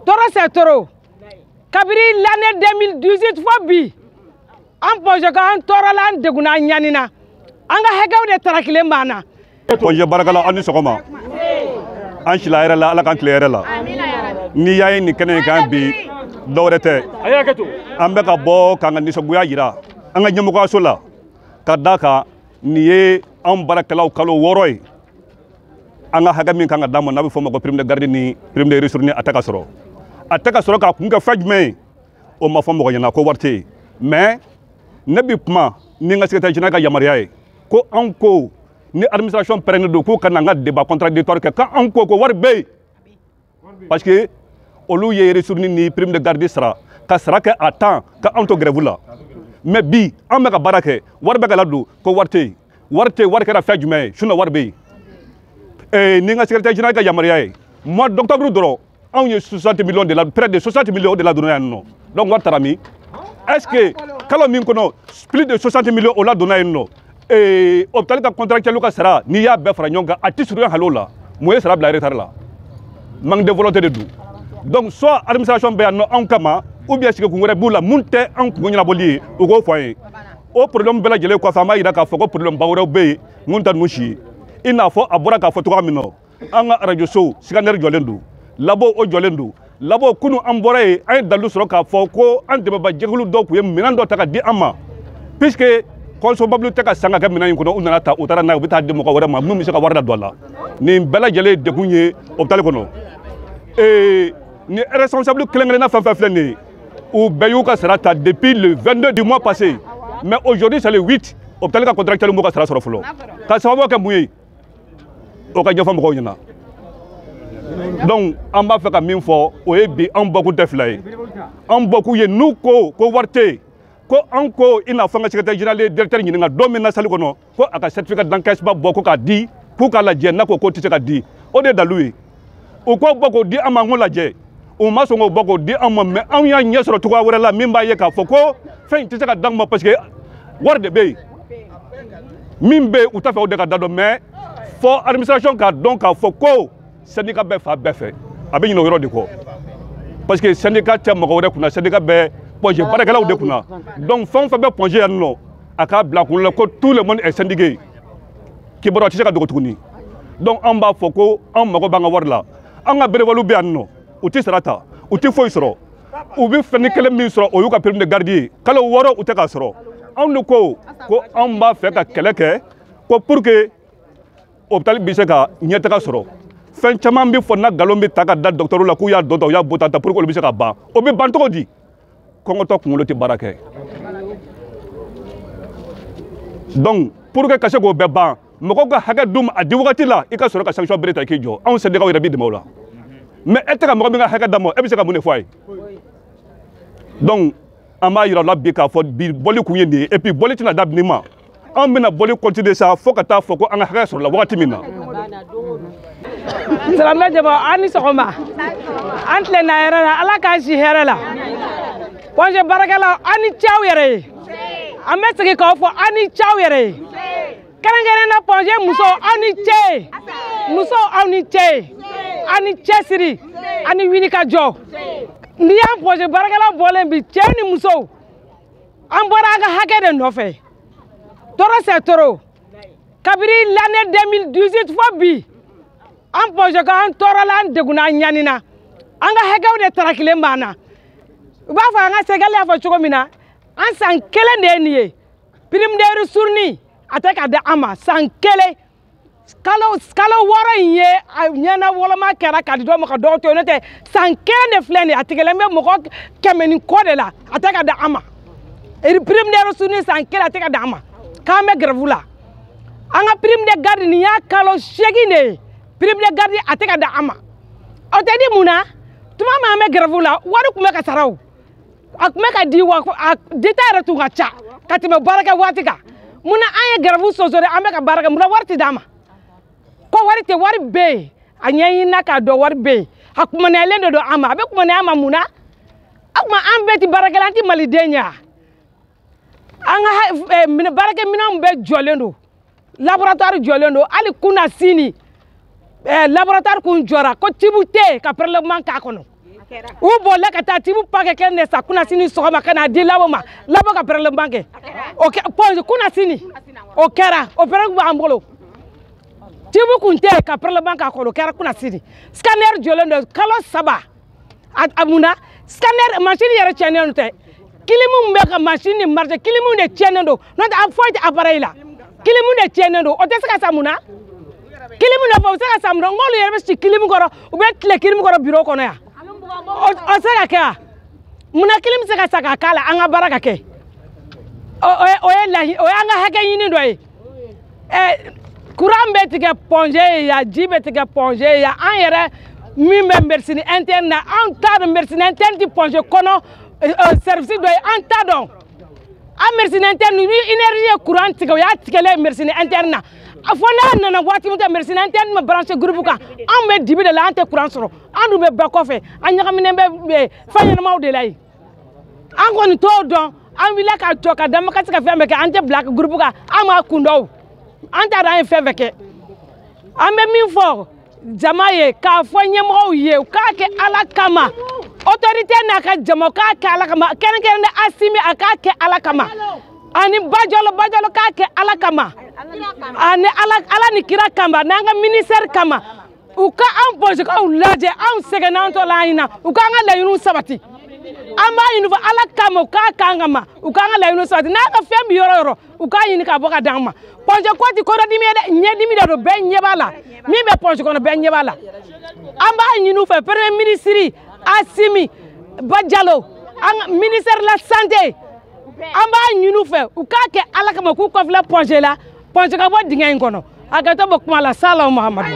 Tɔɔrɔ c'est trop. Kabini l'année 2018 fo bi, an Point G an tɔɔrɔla, an degunna, an ɲanina, an ka hakɛw de tarakilen b'an na. Point G baarakɛlaw, aw ni sɔgɔma. An sila hɛrɛ la, Ala k'an tile hɛrɛ la. N'i y'a ye nin kɛnɛ in kan bi, dɔwɛrɛ tɛ, an bɛ ka bɔ k'an ka nisɔngoya yira an ka ɲɛmɔgɔyaso la, ka d'a kan nin ye anw baarakɛlaw kalo 6 ye, an ka hakɛ min kan ka d'an ma, n'a bɛ fɔ o ma ko prime de garde ni prime de ristourne, a tɛ ka sɔrɔ. A tɛ ka sɔrɔ k'a kun kɛ fɛn jumɛn ye, o ma fɔ mɔgɔ ɲɛna ko wari tɛ yen. Mais ne bi kuma ni n ka secrétaire général ka yamaruya ye ko anw ko ni administration pɛrɛnnen don k'u ka na an ka débat contradictoire kɛ, k'anw ko ko wari bɛ yen, parce que olu ye ristourne ni prime de garde sara ka sara kɛ à temps ka anw to grève la. Mais bi an bɛ ka baara kɛ, wari bɛ ka ladon, ko wari tɛ yen, wari tɛ yen. Wari kɛra fɛn jumɛn ye? Sinon wari bɛ yen. Ni n ka secrétaire général ka yamaruya ye, mois d'octobre dɔrɔn, anw ye 60 millions de la, près de 60 millions de la donna yan nɔ. Donc wari taara min? Est ce que kalo min kɔnɔ, plus de 60 millions o la donna yen nɔ, hôpital ka contractuel ka sara, n'i y'a bɛɛ fara ɲɔgɔn kan, a tɛ surunya hali o la. Mun ye sara bila retard la? Manque de volonté de don. Donc soit administration bɛ yan nɔ anw kama, ou bien sigikun wɛrɛ b'u la mun tɛ anw kungo ɲɛnabɔli ye, u k'o fɔ an ye. O problème bɛɛ lajɛlen kɔfɛ, an b'a yira k'a fɔ ko problème ba wɛrɛw bɛ yen mun tɛ ninnu si ye. I n'a fɔ a bɔra k'a fɔ cogoya min na, an ka arajo sow scanner jɔlen don, labo o jɔlen don. Labo kunun an bɔra yen, an ye dalilu sɔrɔ k'a fɔ ko an dɛmɛba jɛkulu dɔw tun ye minɛn dɔ ta ka di an ma, puisque consommable tɛ ka san ka kɛ minɛn in kɔnɔ, u nana ta, u taara n'a ye, u bɛ taa di mɔgɔ wɛrɛ ma min bɛ se ka wari ladon a la. Nin bɛɛ lajɛlen ye degun ye hôpital kɔnɔ. Ni responsable kelen kelenna fɛn fɛn filɛ nin ye, u bɛɛ y'u ka sara ta depuis le 22 du mois passé, mais aujourd'hui c'est le 8, hôpital ka contractuel m'u ka sara sɔrɔ fɔlɔ. Ka sababu kɛ mun ye? O ka ɲɛfɔ mɔgɔw ɲɛna. Donc an b'a fɛ ka min fɔ, o ye bi anw bɔkun tɛ fila ye. Anw bɔkun ye n'u ko ko wari tɛ yen, ko an ko i n'a fɔ an ka secrétaire général ye directeur ɲininka don min na salle kɔnɔ ko a ka certificat d'encaissement bɔ ko k'a di k'u k'a lajɛ, n'a ko k'o tɛ se ka di, o de ye dalu ye. U k'o bɔ k'o di an ma, an k'o lajɛ, u ma sɔn k'o bɔ k'o di an ma. Mais anw y'a ɲɛ sɔrɔ cogoya wɛrɛ la min b'a ye k'a fɔ ko fɛn in tɛ se ka d'an ma, parce que wari de bɛ yen. Min bɛ yen, u t'a fɛ o de ka da dɔn. Mais fɔ administration k'a dɔn k'a fɔ ko syndicat bɛ fa bɛɛ fɛ, a bɛ ɲinɛ o yɔrɔ de kɔ, parce que syndicat tɛ mɔgɔ wɛrɛ kunna, syndicat bɛ Point G baarakɛlaw de kunna. Donc fɛn o fɛn bɛ Point G yan nɔ, a k'a bila kun la ko tout le monde est syndiqué, kibaruya tɛ se ka dogo tuguni. Donc an b'a fɔ ko an mago b'an ka wari la. An ka bénévoles bɛ yan nɔ, u tɛ sara ta, u tɛ foyi sɔrɔ. U bɛ fɛn kelen min sɔrɔ, o y'u ka prime de garde ye, kalo 6 u tɛ k'a sɔrɔ. Anw de ko ko anw b'a fɛ ka kɛlɛ kɛ ko pour que hôpital bɛ se ka ɲɛtaga sɔrɔ. Fɛn caman bɛ fɔ n'a nkalon bɛ ta ka da dɔgɔtɔrɔw la k'u y'a dɔn ta, u y'a bɔ ta ta, pour que olu bɛ se ka ban. O bɛ ban cogo di? Kɔngɔtɔ kunkolo tɛ baara kɛ. Donc pour que ka se k'o bɛɛ ban, mɔgɔw ka hakɛ d'u ma a di wagati la, i ka sɔrɔ ka sanction bere ta i k'i jɔ. Anw syndicat yɛrɛ b'i dɛmɛ o la, mais e tɛ ka mɔgɔ min ka hakɛ d'a ma, e bɛ se ka mun de fɔ a ye? Donc an b'a yira u la bi k'a fɔ bi bɔli kun ye nin ye, et puis bɔli tɛna daminɛ ma, anw bɛna bɔli continuer sa fo ka taa fɔ ko an ka hakɛ sɔrɔla wagati min na. Silamɛ jama, an ni sɔgɔma, an tilenna hɛrɛ la, Ala k'an si hɛrɛ la. Point G baarakɛlaw, an ni ce aw yɛrɛ ye. An bɛ segin k'aw fɔ, an ni ce aw yɛrɛ ye. Kɛrɛnkɛrɛn na Point G musow, aw ni ce. Musow, aw ni ce, aw ni cɛsiri, aw ni wuli ka jɔ. N'i y'an Point G baarakɛlaw bɔlen bi, cɛ ni musow, an bɔra an ka hakɛ de nɔfɛ. Tɔɔrɔ c'est trop. Kabini l'année 2018 fo bi, an Point G an tɔɔrɔla, an degunna, an ɲanina, an ka hakɛw de tarakilen b'an na. U b'a fɔ an ka sɛgɛli y'a fɔ cogo min na, an san kelen de ye nin ye, prime de ristourne a tɛ ka di an ma san kelen. Kalo 6 in ye a ɲɛna wɔlɔma kɛra ka di dɔw ma ka dɔw to yen, n'o tɛ san kelen de filɛ nin ye, a tigɛlen bɛ mɔgɔ 100 ni kɔ de la, a tɛ ka di an ma. Prime de ristourne san kelen a tɛ ka di an ma, k'an bɛ grève la. An ka prime de garde nin y'a kalo 8 de ye, prime de garde a tɛ ka di an ma. O tɛ di mun na? Tuma min an bɛ grève la, wari tun bɛ ka sara, o a tun bɛ ka di, wa a dita yɛrɛ tun ka ca ka tɛmɛ baarakɛ waati kan. Mun na an ye grève sonsori, an bɛ ka baara kɛ, mun na wari tɛ d'an ma? Ko wari tɛ, wari bɛ yen, a ɲɛɲinina k'a dɔn wari bɛ yen, a kumanayalen de don an ma. A bɛ kumanaya an ma mun na? O tuma an bɛɛ tɛ baarakɛla, an tɛ maliden ye wa? An ka baarakɛminɛnw bɛɛ jɔlen don, laboratoire jɔlen don, hali kunna sini laboratoire kun jɔra ko tibu tɛ yen ka prélèvement k'a kɔnɔ. U bolila ka taa tube paquet kelen de san kunasini sɔgɔma ka n'a di labo ma, labo ka prélèvement kɛ. O kɛ Point G kunasini, o kɛra, o preuve b'an bolo. Tube kun tɛ yen ka prélèvement k'a kɔnɔ, o kɛra kunasini. Scanner jɔlen don kalo 3. A mun na scanner machine yɛrɛ tiɲɛnen tɛ, clim min bɛ ka machine ni marcher, clim de tiɲɛnen don, n'o tɛ a foyi tɛ appareil la, clim de tiɲɛnen don, o tɛ se ka san mun na? Clim nɔfɛ o bɛ se ka san mun na? N k'olu yɛrɛ bɛ si clim kɔrɔ, u bɛ tile clim kɔrɔ bureau kɔnɔ yan, o se ka kɛ wa? Munna clim bɛ se ka san k'a k'a la an ka baara ka kɛ? O ye laɲini, o y'an ka hakɛ ɲini dɔ ye. Courant bɛ tigɛ Point G ye yan, ji bɛ tigɛ Point G ye yan, an yɛrɛ min bɛ médecine interne na, an t'a dɔn médecine interne ti Point G kɔnɔ service dɔ ye, an t'a dɔn. An médecine interne ni énergie ye courant tigɛ, o y'a tigɛlen médecine interne na. Fo n'a nana waati min tɛ médecine interne ma branché groupe kan, anw bɛ dibi de la, an tɛ courant sɔrɔ, an dun bɛ bɛɛ kɔfɛ, an ɲagaminen bɛ fɛn ɲɛnamaw de la yen. An kɔni t'o dɔn, an wulila ka jɔ ka damakasi ka fɛn bɛɛ kɛ, an tɛ bila groupe kan, an m'a kun dɔn, an t'a dɔn an ye fɛn bɛɛ kɛ. An bɛ min fɔ jama ye, k'a fɔ ɲɛmɔgɔw ye, u k'a kɛ Ala kama, autorité n'a ka jama, u k'a kɛ Ala kama, kɛrɛnkɛrɛnnen Asimi a k'a kɛ Ala kama, ani Bajalo, Bajalo k'a kɛ Ala kama, ani Ala ni kira kama, n'an ka ministère kama, u ka an Point Gkaw lajɛ, anw sɛgɛnna, an tɔ la an ɲina, u k'an ka laɲiniw sabati. An b'a ɲini fɔ Ala kama, u k'a k'an kama, u k'an ka laɲiniw sabati, n'an ka fɛn bɛ yɔrɔ o yɔrɔ, u k'a ɲini k'a bɔ ka d'an ma. Point G ko ti kɔnɔdimi ye dɛ, ɲɛdimi de don, bɛɛ ɲɛ b'a la, min bɛ Point G kɔnɔ bɛɛ ɲɛ b'a la. An b'a ɲini u fɛ, premier ministre Asimi Bajalo, an ministère de la santé, an b'a ɲini u fɛ, u k'a kɛ Ala kama, k'u kɔfilɛ Point G la, Point G ka bɔ dingɛ in kɔnɔ. A ka to bɔ kuma la, salaw Muhamadu.